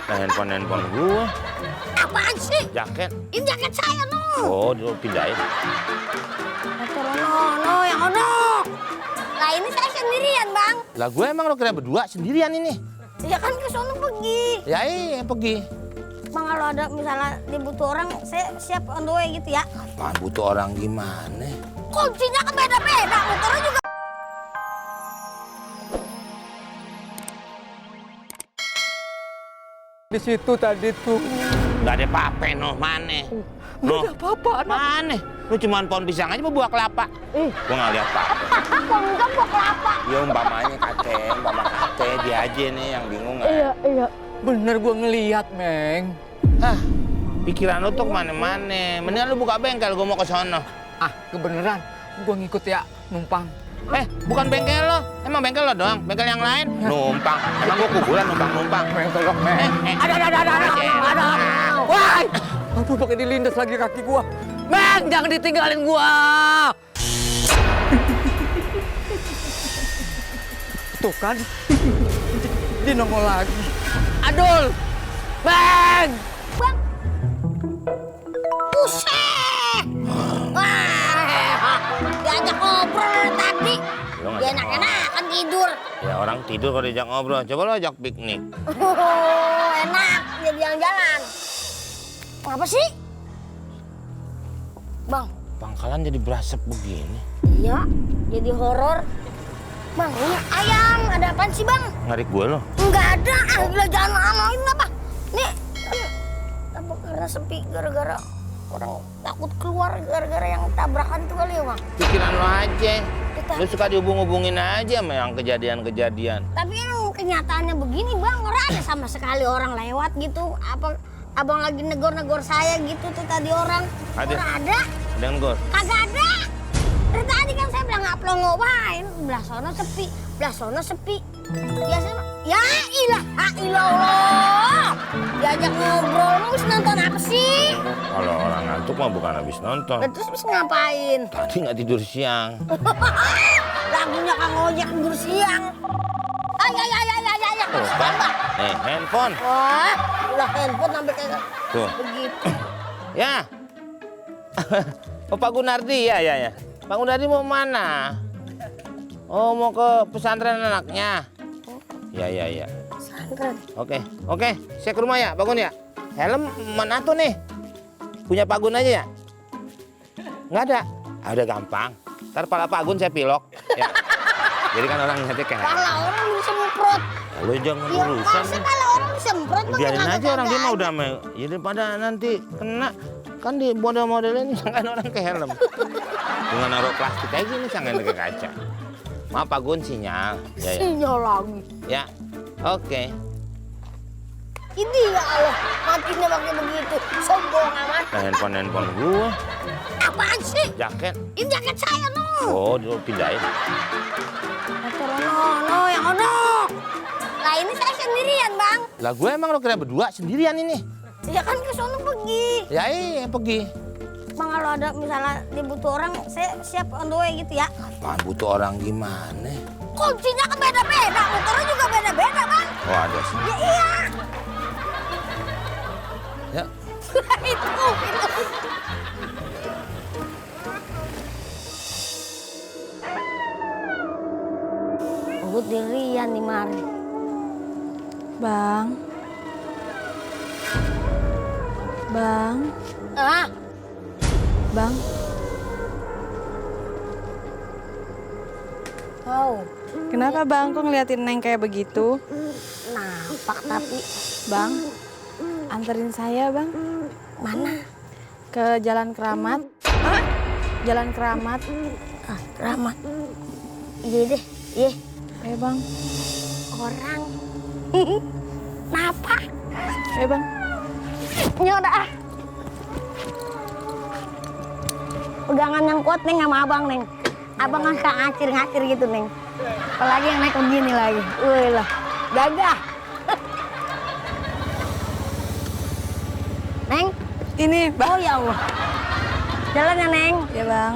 handphone gua. Apaan sih? Jaket. Ini jaket saya, no. Oh, dia pindahin. Motor no, yang ono. Lah ini saya sendirian, Bang. Lah gue emang lo kira berdua sendirian ini? Ya kan ke sono pergi. Ya iya pergi. Bang, kalau ada misalnya dibutuh orang, saya siap on the way gitu ya. Apaan butuh orang gimana? Kuncinya kan beda-beda, motornya juga. Di situ tadi tuh. Gak ada apa-apa, no. Mana? Nggak ada apa-apa, anak. Mana? Lu cuma pohon pisang aja mau buah kelapa. Gua nggak lihat apa. Kok enggak buah kelapa? Ya umpamanya umpama kakek dia aja nih yang bingung kan? Iya. Bener gua ngeliat, Meng. Hah, pikiran lu tuh kemana-mana. Mendingan lu buka bengkel, gua mau ke sono. Ah, kebeneran. Gua ngikut ya, numpang. Bukan bengkel lo. Emang bengkel lo doang? Bengkel yang lain? Numpang. Emang gua kuburan numpang-numpang. Meng, tolong, Meng. Ada. Wah! Aduh, pakai dilindas lagi kaki gua. Meng, jangan ditinggalin gua. Tuh kan. Dia nongol lagi. Adul! Meng! Bang. Buset. Wah, diajak ngobrol tadi. Lu nggak Dia ada enak-enakan tidur. Ya orang tidur kalau diajak ngobrol. Coba lo ajak piknik. Enak, jadi jalan-jalan. Apa sih? Bang, Pangkalan jadi berasap begini. iya, jadi horor. Bang, ini ayam, ada apaan sih, Bang? Ngarik gue lo. Enggak ada, gila jangan ngalahin apa? Nih, apa karena sepi gara-gara orang takut keluar gara-gara yang tabrakan tuh kali ya, Bang? Pikiran lo aja. Kita- Lu suka dihubung-hubungin aja sama yang kejadian-kejadian. Tapi emang kenyataannya begini, Bang. Orang ada sama sekali orang lewat gitu. Apa abang lagi negor-negor saya gitu tuh tadi orang. Ada. Orang ada? Ada yang gor. Kagak ada. Dari tadi kan saya bilang nggak pelongo wain. Belah sono sepi, belah sono sepi. Biasanya, ya ilah, ilah. Diajak ngobrol, lu habis nonton apa sih? Kalau orang ngantuk mah bukan habis nonton. Lah, terus habis ngapain? Tadi nggak tidur siang. Lagunya Kang Ojek tidur siang. Ay. Tuh kan? Nih, handphone. Wah, ulah handphone sampai kayak Tuh. begitu. Ya. Oh, Pak Gunardi, ya. Pak Gunardi mau mana? Oh, mau ke pesantren anaknya. Ya. Pesantren. Oke. Saya ke rumah ya, Pak Gun ya. Helm mana tuh nih? Punya Pak Gun aja ya? Nggak ada. Udah gampang. Ntar pala Pak Gun saya pilok. Ya. Jadi kan orang ngeliatnya kayak. Pala orang disemprot. Lu jangan Ya, urusan. masa pala orang disemprot? Bang? Biarin Kagak aja orang dia mah ada. udah ya daripada nanti kena kan di model-model ini kan orang ke helm. Dengan naruh plastik aja gini jangan ke kaca. Maaf Pak Gun sinyal. Ya. Sinyal lagi. Ya. Oke. Ini ya Allah, matinya pakai begitu. Sombong amat. Nah, handphone gua. Apaan sih? Jaket. Ini jaket saya, no. Oh, dia pindahin. Motor no, yang ono. Lah ini saya sendirian, Bang. Lah gue emang lo kira berdua sendirian ini? Ya kan ke sono pergi. Ya iya pergi. Bang, kalau ada misalnya dibutuh orang, saya siap on the way gitu ya. Apaan butuh orang gimana? Kuncinya kan beda-beda, motornya juga beda-beda, Bang. Oh ada sih. Ya iya. Ya. itu. Gue dirian nih, Mari. Bang. Ah, Bang. oh, Kenapa Bang kok ngeliatin Neng kayak begitu? nampak tapi Bang, anterin saya Bang mana? ke Jalan Keramat. Jalan Keramat. Ah, Rahmat. Iya deh, iya. Ayo Bang. Orang. Napa? Ayo Bang. Ya udah ah. Pegangan yang kuat Neng sama abang Neng. Abang nggak ngacir-ngacir gitu Neng. Apalagi yang naik begini lagi. Wih lah, gagah. Neng, Ini Bang. oh ya Allah. Jalan ya Neng. Ya Bang.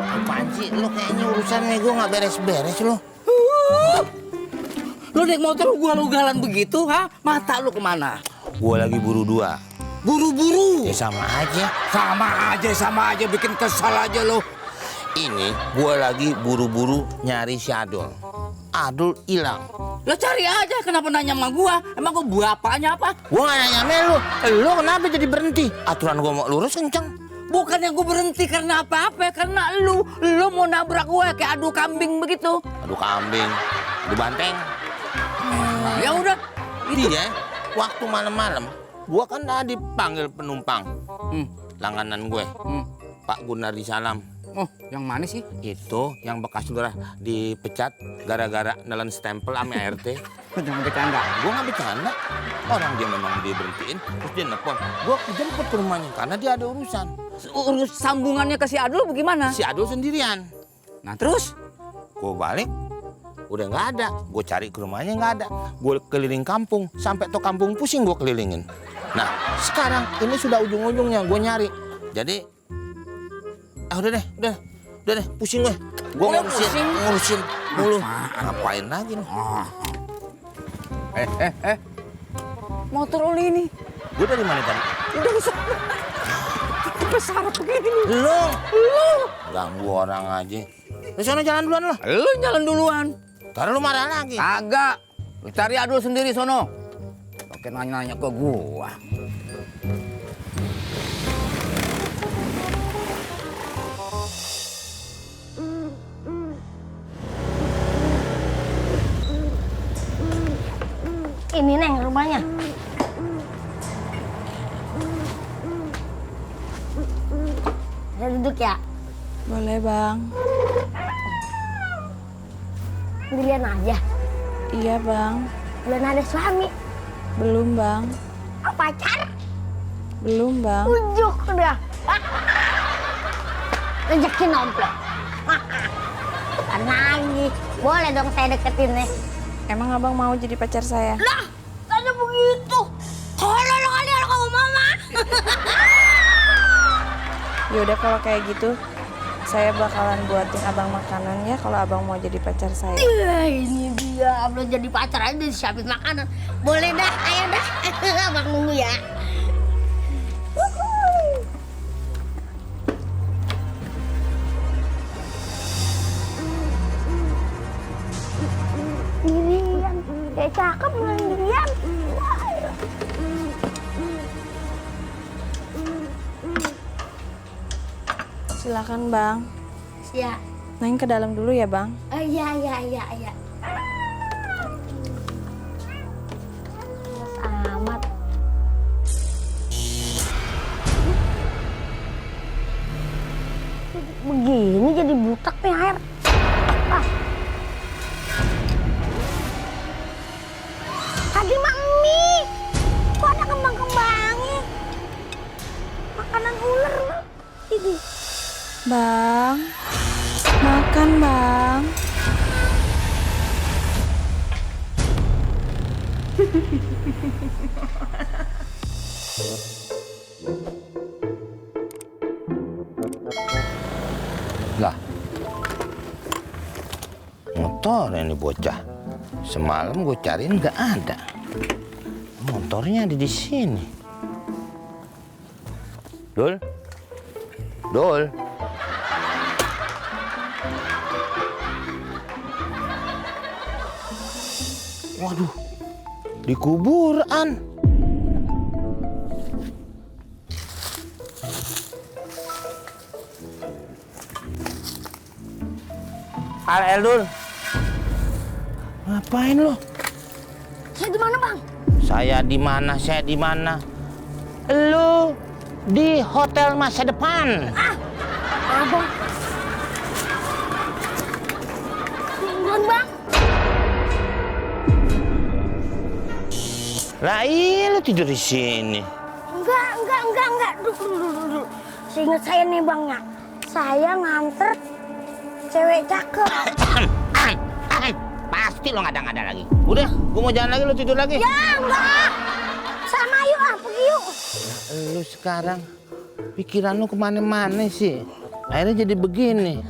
Apaan sih? Lu kayaknya urusan nego nggak beres-beres lu. Lu naik motor gua ugalan begitu, ha? Mata lu kemana? Gua lagi buru dua. Buru-buru. Ya sama aja. Sama aja bikin kesal aja lo. Ini gua lagi buru-buru nyari si Adul. Adul hilang. Lo cari aja, kenapa nanya sama gua? Emang gua bapaknya apa? Gua nggak nanya sama lu. Lu kenapa jadi berhenti? Aturan gua mau lurus kenceng. Bukannya gua berhenti karena apa-apa, karena lu mau nabrak gua kayak adu kambing begitu. Aduh kambing, aduh banteng. Ya udah. Dia waktu malam-malam, gua kan tadi dipanggil penumpang. Langganan gue, Pak Gunardi Salam. Oh, yang mana sih? Itu yang bekas lurah dipecat gara-gara nelen stempel sama RT. Jangan bercanda. Gua nggak bercanda. Orang dia memang dia berhentiin, terus dia nelfon. Gua jemput ke rumahnya karena dia ada urusan. Urus sambungannya ke si Adul bagaimana? Si Adul sendirian. Nah terus? Gua balik, udah nggak ada. Gue cari ke rumahnya nggak ada. Gue keliling kampung, sampai tuh kampung pusing gue kelilingin. Nah sekarang ini sudah ujung-ujungnya gue nyari. Jadi, udah deh, pusing gue. Gue ngurusin mulu. Ngapain lagi nih? Motor oli ini. Gue dari mana tadi? Udah sana. Besar begini. Lu ganggu orang aja. Lu sana jalan duluan lo. Lu jalan duluan. Ntar lu marah lagi. Agak. Lu cari Adul sendiri sono. Pakai nanya-nanya ke gua. Ini Neng rumahnya. Saya duduk ya. Boleh bang. Sendirian aja. Iya bang. Belum ada suami. Belum bang. Oh, pacar? Belum bang. Ujuk udah. Rezeki nomplok. Bukan lagi. Boleh dong saya deketin nih. Emang abang mau jadi pacar saya? Lah, tanya begitu. Tolong kali kalau kamu mama. Yaudah kalau kayak gitu, saya bakalan buatin abang makanan ya kalau abang mau jadi pacar saya. Ini dia, belum jadi pacar aja disiapin makanan. Boleh dah, ayo dah. Abang nunggu ya. Dirian, kayak cakep dengan dirian. Wah, ya. Silakan bang. Ya. Neng ke dalam dulu ya bang. Iya. Mas amat. Begini jadi butek nih air. Ah. Tadi mah mie. Kok ada kembang-kembangnya? Makanan ular mah. Ini. Bang, makan bang. Lah, motor ini bocah. Semalam gue cariin nggak ada. Motornya ada di sini. Dul. Waduh, di kuburan. Dul. Ngapain lo? Saya di mana, Bang? Saya di mana? Lu di hotel masa depan. Abang. Bukan, Bang. Lah iya lu tidur di sini. Enggak. Dulu. Seingat saya nih, Bang, ya. Saya nganter cewek cakep. Pasti lo ngada-ngada lagi. Udah, gua mau jalan lagi, lu tidur lagi. Ya, enggak. Sama yuk, pergi yuk. Lu sekarang Pikiran lu kemana-mana sih. Akhirnya jadi begini.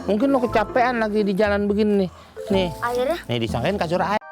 Mungkin lu kecapean lagi di jalan begini nih. Nih, Akhirnya nih disangkain kasur air.